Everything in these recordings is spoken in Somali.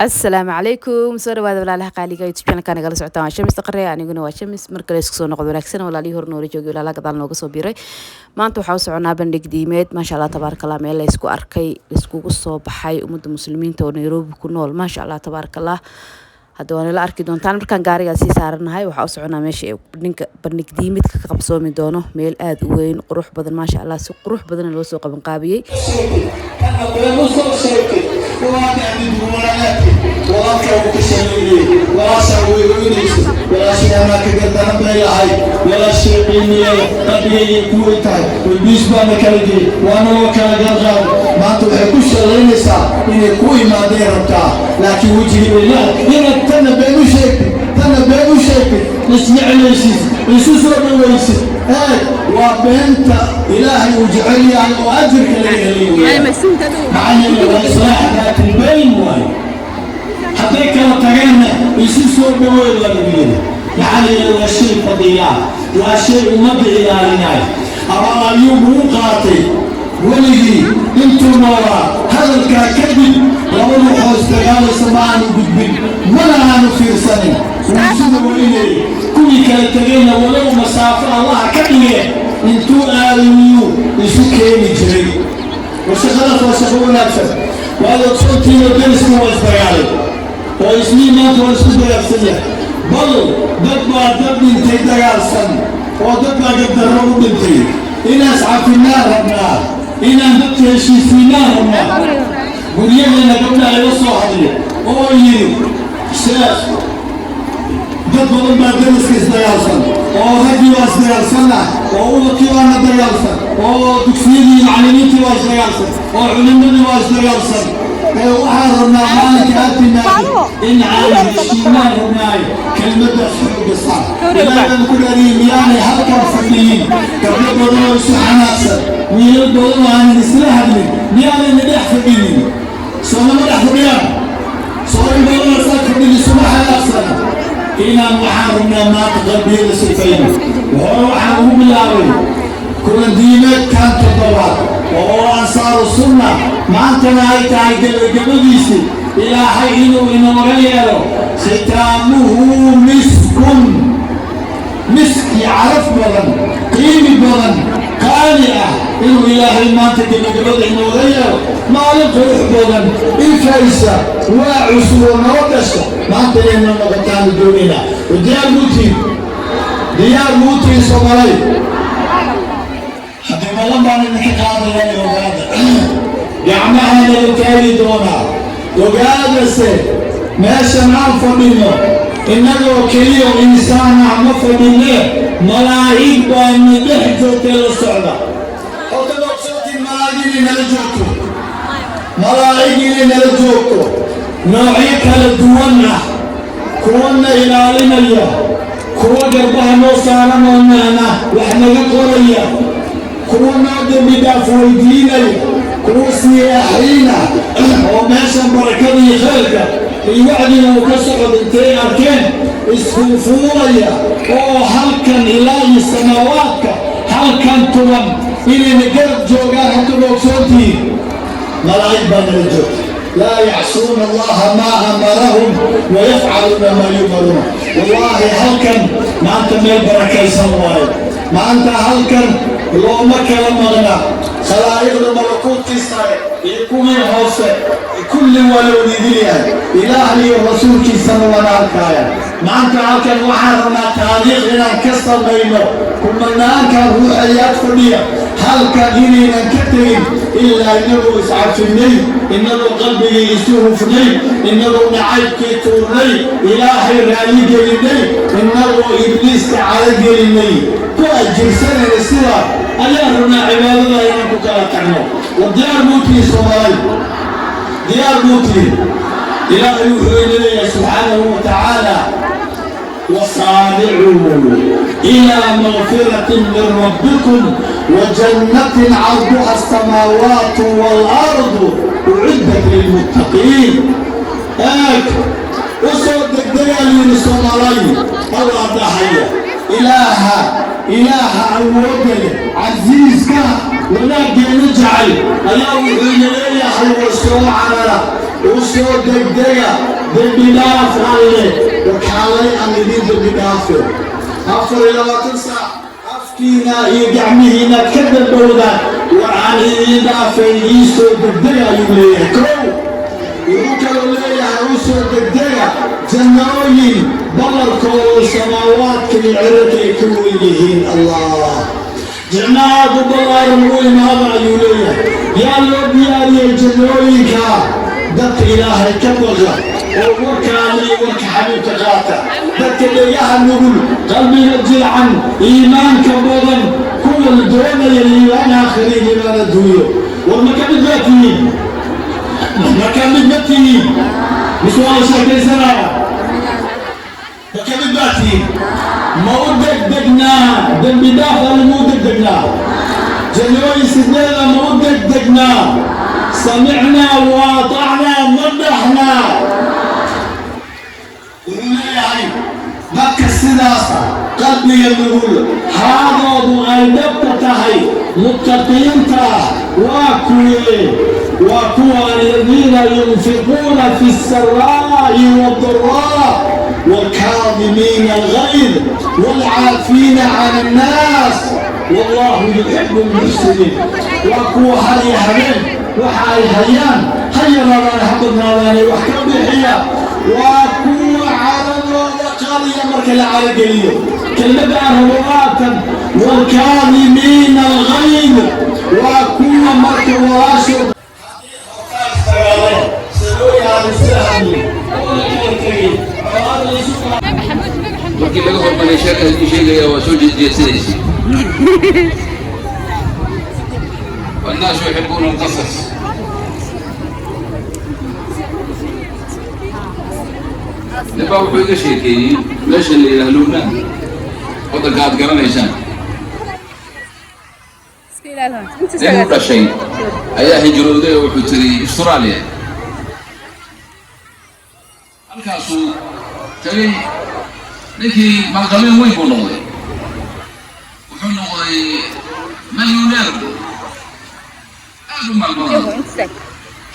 Asalaamu calaykum, soo dhawaada walaalaha qaaliga YouTube channelka nagala socotaan. Waa Shamis Taqare, aniguna waa Shamis. Mar kale isku soo noqod wanaagsan, walaalihii hor noola joogay, walaalaha gadaal nooga soo biiray. Maanta waxaa u soconaa bandhig diimeed, maasha Allah tabaaraka Allah, meel la isku arkay, laiskugu soo baxay ummadda Muslimiinta oo Nairobi ku nool, maasha Allah tabaaraka Allah. Hadda waa nala arki doontaan markaan gaarigaa sii saaranahay. Waxaa u soconaa meesha ee ninka bandhig diimeedka ka qabsoomi doono, meel aada u weyn, qurux badan, maasha Allah, si qurux badan loo soo qabanqaabiyey. Kana been u soo sheegtay, waa dhacdid walaalaadkii, walaalkaa uu ka shaleeyey, walaashaa way oynayso, walaashii anaa ka gardaran bay lahayd, walaashii qiimiyeeda qalbigaygay ku weyn tahay, ibliis baana kala geeyey, waana loo kala garqaaday. Maanta waxay ku shalaynaysaa inay ku imaadeen rabtaa, laakiin wejigii bay leedahay. Inaad tana been u sheegtay, tana been u sheegtay, isjeclaysid, isu soo dhawaysid, eeg, waa beenta Ilaahay uu jecel yahay oo ajirka laga helay weeyaan. Maxaa yeelay, waa islaax daat albayn waaye. Hadday kala tageenna, isu soo dhaweey waa lagu yidhi. Maxaa yeelay, waa shay fadiilaa, waa shay ummadda ilaalinaya. Abaal Ayuub uu qaatay weligii intuu noolaa. Hadalkaa kadib labadu xoos dagaalaysa ma aanu gudbin, mana aanu fiirsanin, wuu sida weynayay. Kuwii kala tegayna, walow masaafo Allaha ka dhige, intuu aadamiyuu isu keeni jiray. War shaqadaas waa shaqo wanaagsan. Waad ogsoontiinoo derisku waa isdagaalay oo Isniin maanta waa isku dagaalsan yahay. Bal dad baa dad dhintay dagaalsan oo dad baa gabdarro u dhintay. Inaas cafinaan rabnaa, inaan dadka heshiisiinaan rabnaa. Guryaheena gabdhaha ila soo hadlay oo yidhi, "Sheekh, dad badan baa deriska isdagaalsan oo raggii waa isdagaalsanna oo ubadkii baana dagaalsan oo dugsiyadii macallimiintii waa isdagaalsan oo culimadii waa isdagaalsan. Ee waxaan rabnaa maalinka aad timaadid in aan heshiinaan rabnaayo." Kelmaddaas xooga saar. Ilaahay ku dhaariyey, miyaanay halkan fadhiyin gabdho badan oo isu xanaaqsan, wiilal badan oo aanan isla hadlin? Miyaanayna dhex fadhinin? Soonama dhex fadhiyaan? Soo in badan oo saa fadhin isuma xanaaqsana. Inaan waxaan rabnaa maanta qalbiyada sifayno. Hore waxaan ugu bilaabay kulan diimeedkan toddobaad oo Ansaaru Sunna, maantana ay tahay gebagabadiisii. Ilaahay inuu inooga yeelo khitaamuhu miskun, miski caraf badan, qiimi badan, qaali ah, inuu Ilaahay maanta gebagabada inooga yeelo. Maalin qurux badan, ifaysa, waa cusub oo noo dhasha maanta inayna noqotaanu doonaynaa. Diyaar muutiin? Diyaar muutiin, Soomaalay? Haddii ballan baan idinka qaadaya, ogaada, gacmaha lagu taagi doonaa. Ogaadase, meeshan aan fadhino innagoo keliya insaan ah ma fadhine, malaa'ig baana dhex joogtay. La socda horta, ogsootiin malaa'ig inay nala joogto, malaa'ig inay nala joogto, noocyo kala duwan ah, kuwana ilaalinaya, kuwa garbaha noo saaran oo naana wax naga qoraya, kuwa noo dembi dhaaf weydiinaya, kuwa siyaaxiina oo meeshan barakada iyo khayrka iyo wacdiga uu ka socdo intay arkeen isfuufuulaya oo halkan ilaa iyo samaawaadka halkan tuban inayna garab joogaan. Horta ogsoontihiin malaa'ig baa nala joogta. Laa yacsuuna Allaha maa amarahum wayafcaluuna maa yu'maruuna. Wallaahi, halkan maanta meel barakaysan waayo. Maanta halkan looma kala maqna. Khalaa'iqda malakuutkii sare iyo kuwii hoose kulli waa la wadiidinayahay. Ilaah iyo rasuulkiisana waana arkaaya. Maanta halkan waxaan rabnaa taariikh inaan ka samayno. Kumanaankan ruuxayaad fadhiya halkan inaynan ka tegin ilaa inagoo iscafinay, inagoo qalbigii isu hufnay, inagoo nacaybkii tuurnay, Ilaahay raali gelinay, inagoo Ibliiska calogelinay, ku ajirsanayna. Sidaa ayaan rabnaa cibaadada inaan ku kala tagno. War diyaar buu tihi, Soomaalay? Diyaar buu tihi? Ilaahay wuxuu ina leeyahay subxaanahu wa tacaala: وسارعوا إلى مغفرة من ربكم وجنة عرضها السماوات والأرض أعدت للمتقين. Eeg, usoo degdegaa layidhi, Soomaalay. Allah dhahaya, Ilaaha, Ilaaha awoodda leh, casiiska, wanaaggeena jecel ayaa wuxuu ina leeyahay: war soo carara. U soo degdega dembi dhaaf Alle. Warkaalay, aan idiin dembi dhaafe. 24 saac afkiina iyo gacmihiina ka dambowdaan. War aan idiin dhaafay, ii soo degdega, ayuu leeyahay. Kow, wuxuu kaloo leeyahay: u soo degdega jannooyin ballarkooda samaawaadka iyo cirarka ay ka weyn yihiin. Allah, jannaad u ballaaran u imaada, ayuu leeyahay. Yaa loo diyaariyey jannooyinka? Dadka Ilaahay ka baqa oo warkaana iyo warka xabiibka qaata, dadka dhegaha nugul, qalbiga jilcan, iimaanka badan, kuwa doonaya liibaan aakhiri, liibaan adduunyo. War, ma ka mid baa tihiin? Ma ka mid ma tihiin, mise waa la sheekaysanaya? Ma ka mid baa tihiin? Ma u degdegnaa dembi dhaaf Alle? Ma u degdegnaa jannooyin sideeda? Ma u degdegnaa سمعنا وأطعنا? Ma dhaxnaa? Wuxuu leeyahay dadka sidaasa, qalbiga nugul, haadoodu ay dhabta tahay, muttaqiinta waa kuwee? Waa kuwa الذين ينفقون في السراء والضراء والكاظمين الغيظ والعافين عن الناس والله يحب المحسنين. Waa kuwa har iyo habeen waxa ay hayaan, ha yaraadaan ha badnaadaane, wax ka bixiya. Waa kuwa caradooda qaliya marka la carageliyo. Kelmadda aan rabo waatan: والكاظمين الغيظ. Waa kuwa marka walaashood sanooyin aan isla hadlin oo la kala tegey, colaad la isu Markii laga hormaray sheekaas ii sheegaya, waa soo jeedjeedsanaysa. والناس يحبون القصص. Ninbaa wuxuu iga sheekeeyey meesha la yidhaah Lubnaan, waddanka aad garanaysaan. Nin u dhashay ayaa hijrooday oo wuxuu tegey Australia. Halkaasuu tegey. Ninkii maalqabeen weyn buu noqday, wuxuu noqday milyoneer, aad u maal badan,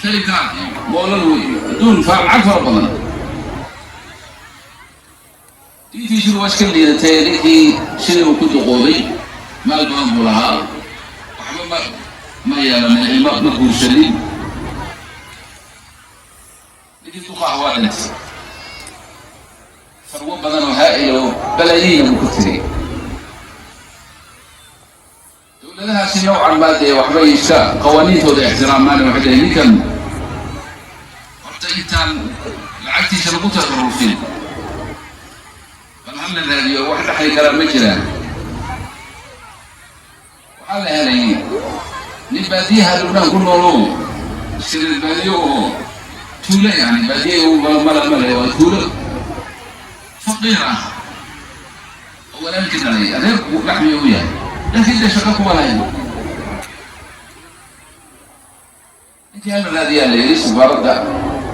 sharikaad iyo moolal weyn, adduun lacag fara badan. Diintiisuna waa iska liidatay. Ninkii sidii uu ku duqoobay, maal badan buu lahaa, waxba ma yeelanin, ilmo ma guursanin. Ninkii duqaha waa dhintay. Sarwo badan oo haa'il oo balaayiina buu ku tegey. Dowladahaasi nowcan maa dee waxbay iska qawaaniintooda ixtiraamaan. Waxay dhaheen, ninkan horta intaan lacagtiisa lagu tasarufin, bal hala raadiyo, wax dhexli karaa ma jiraan? Waxaa la helay nin baadiyaha Lubnaan ku noolo, iska baadiyo oo tuulo, yani baadiye mala male, waa tuulo faqiir ah oo walaalkii dhalay, adeerku laxmi u yahay, laakiin dee shaqo kuma lahayn. Ninkii hala raadiyaa la yidhi. Safaaradda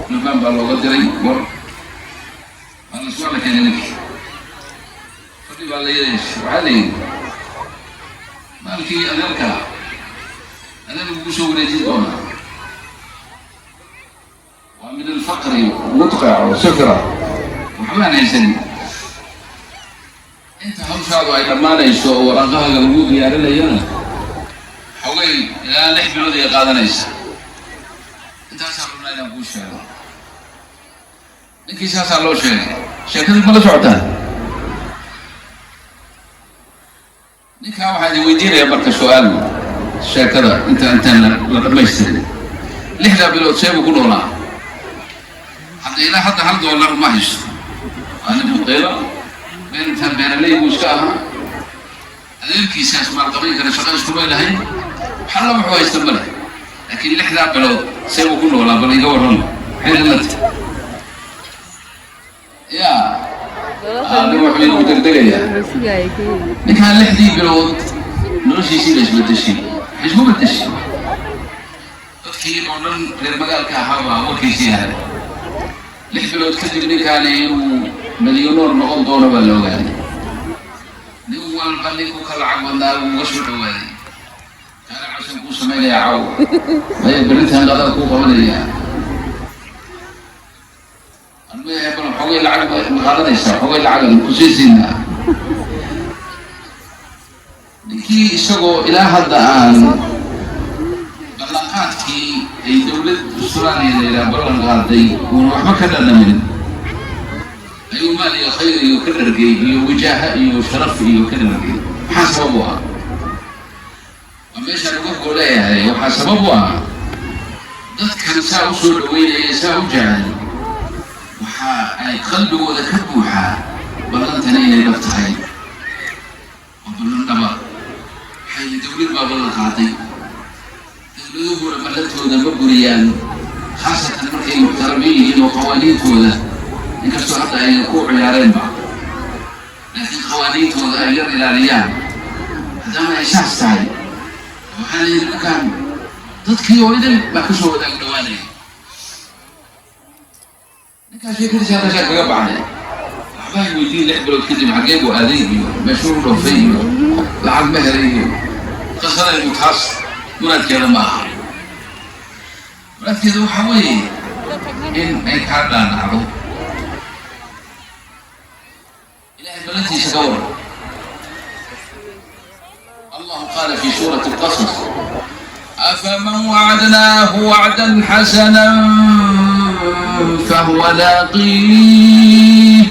Lubnaan baa looga diray war. Waa la keenay ninkii. Fadhi baa la yeeshay. Waxaa la yidhi, maalkii adeerka adeer lagugu soo wareejin doonaa, waa من الفقر مدقع وسكرة, waxbaan haysanin. Inta hawshaadu ay dhammaanayso oo waraaqahaaga lagu diyaarinayana, xogay ilaa 6 bilood ay qaadanaysa. Intaasaa rabnaa inaan kuu sheego. Ninkii saasaa loo sheegay. Sheekadii ma la socotaan? Ninkaa waxaa idin weydiinaya marka su-aal, sheekada intaan la dhamaystirin. 6daa bilood see buu ku noolaa? Hadda ilaa hadda $1 ma haysto. Waa nin fuqeero, beentan beeraley buu iska ahaa. Adeerkiisaas maalqabayn kara shaqo iskuma lahayn, waxalla wuxuu haysta ma leh. Laakiin 6daa bilood see buu ku noolaa? Bal iga warrama, maxay la tahay? Ya nin wuxuu inuu degdegayaa. Ninkaan 6dii bilood noloshiisii ba isbedeshay. Waxay isku bedeshay, dadkii oo dhan reer magaalka ahaa baa warkiisii helay. 6 bilood kadib ninkaani inuu milyoneer noqon doono baa la ogaaday. Nin walba ninkuu ka lacag badnaa wuu uga soo dhawaaday. Kaana cashan kuu samaynayaa, caw maya, berintaan qadada kuu qabanayaa. Bal xogay lacag ma qaadanaysaa? Xogay lacag ku sii siinaa. Ninkii isagoo ilaa hadda aan ballanqaadkii ay dowlad Australia la yidhaha ballan qaaday uuna waxba ka dhadhamin, ayuu maal iyo khayr iyo ka dhargay iyo wajaaha iyo sharaf iyo ka dhargay. Maxaa sabab u ah? Waa meeshaan uga goo leeyahay. Waxaa sabab u ah, dadkan saa u soo dhaweynaya, saa u jecel, waxa ay qalbigooda ka buuxaa ballantani inay dhab tahay oo ballan dhaba. Waxay dowlad baa ballan qaaday. Dowladuhuna ballantooda ma buriyaan, khaasatan markay muxtaramiin yihiin oo qawaaniintooda, inkastoo hadda ay ku ciyaareenba, laakiin qawaaniintooda ay yar ilaaliyaan. Haddama ay saas tahay, waxaa la yidhi markaan dadkii oo idin baa kasoo wadaag dhawaanaya. Ninkaas sheekadiisa halkaasaan kaga baxnay. Waxbaa weydiin 6 bilood kadib xaggee buu aaday iyo meeshuu u dhoofay iyo lacag ma helay iyo qisadaydu, taas muraadkeeda ma aha. Muraadkeeda waxaa weeye in ay kaa dhaadhacdo Ilahay ballantiisa ka waran. الله قال في سورة القصص: أفمن وعدناه وعدا حسنا فهو لاقيه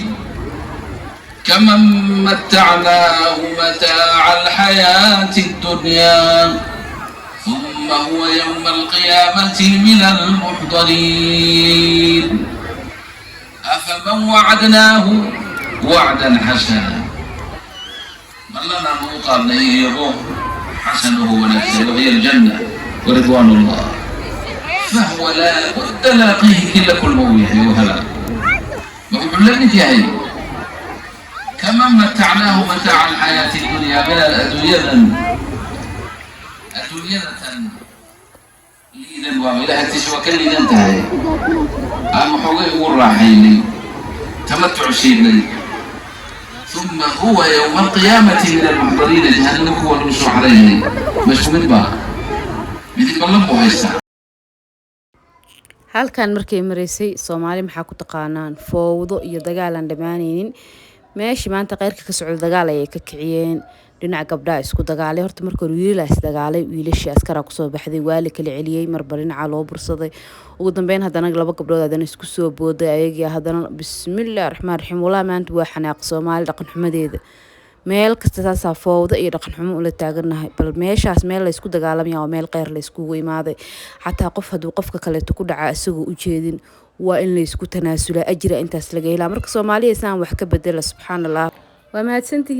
كمن متعناه متاع الحياة الدنيا ثم هو يوم القيامة من المحضرين. أفمن وعدناه وعدا حسنا، ballanaan ugu qaadnay iyagoo xasanuhu wanaagsan، وهي الجنة ورضوان الله، فهو لا بد لاقيه، kii la kulma uu yahay oo hela, ma wuxuu la mid yahay كمن متعناه متاع الحياة الدنيا، bilaal adduunyadatan liidan, waa Ilaah agtiisa waa ka liidan tahay, aan waxoogay ugu raaxaynay, tamatuc siinay، ثم هو يوم القيامة من المحضرين، jahannamo kuwa lagu soo xaraynay. Ma isku mid baa? Midi ballan buu haystaa. Halkan markay maraysay, Soomaali maxaa ku taqaanaan? Foowdo iyo dagaal aan dhammaanaynin. Meeshii maanta kheyrka ka socda dagaal ayay ka kiciyeen. Dhinaca gabdhaha isku dagaalay. Horta marka hore wiilaa is dagaalay, wiilashii askaraa kusoo baxday, waa la kala celiyey, marba dhinaca loo bursaday. Ugu dambeyn haddana laba gabdhood haddana isku soo booday ayagii haddana. Bismillahi raxmaan raxiim. Walaa maanta waa xanaaq. Soomaali dhaqan xumadeeda meel kasta saasaa foowdo iyo dhaqan xumo ula taagannahay. Bal meeshaas meel laysku dagaalamaya waa meel kheyr layskugu imaaday. Xataa qof hadduu qofka kaleeto ku dhaca isagoo ujeedin, waa in laysku tanaasulaa, ajira intaas laga helaa. Marka Soomaaliya isaan wax ka bedela. Subxaan Allah, waa mahadsantihiin.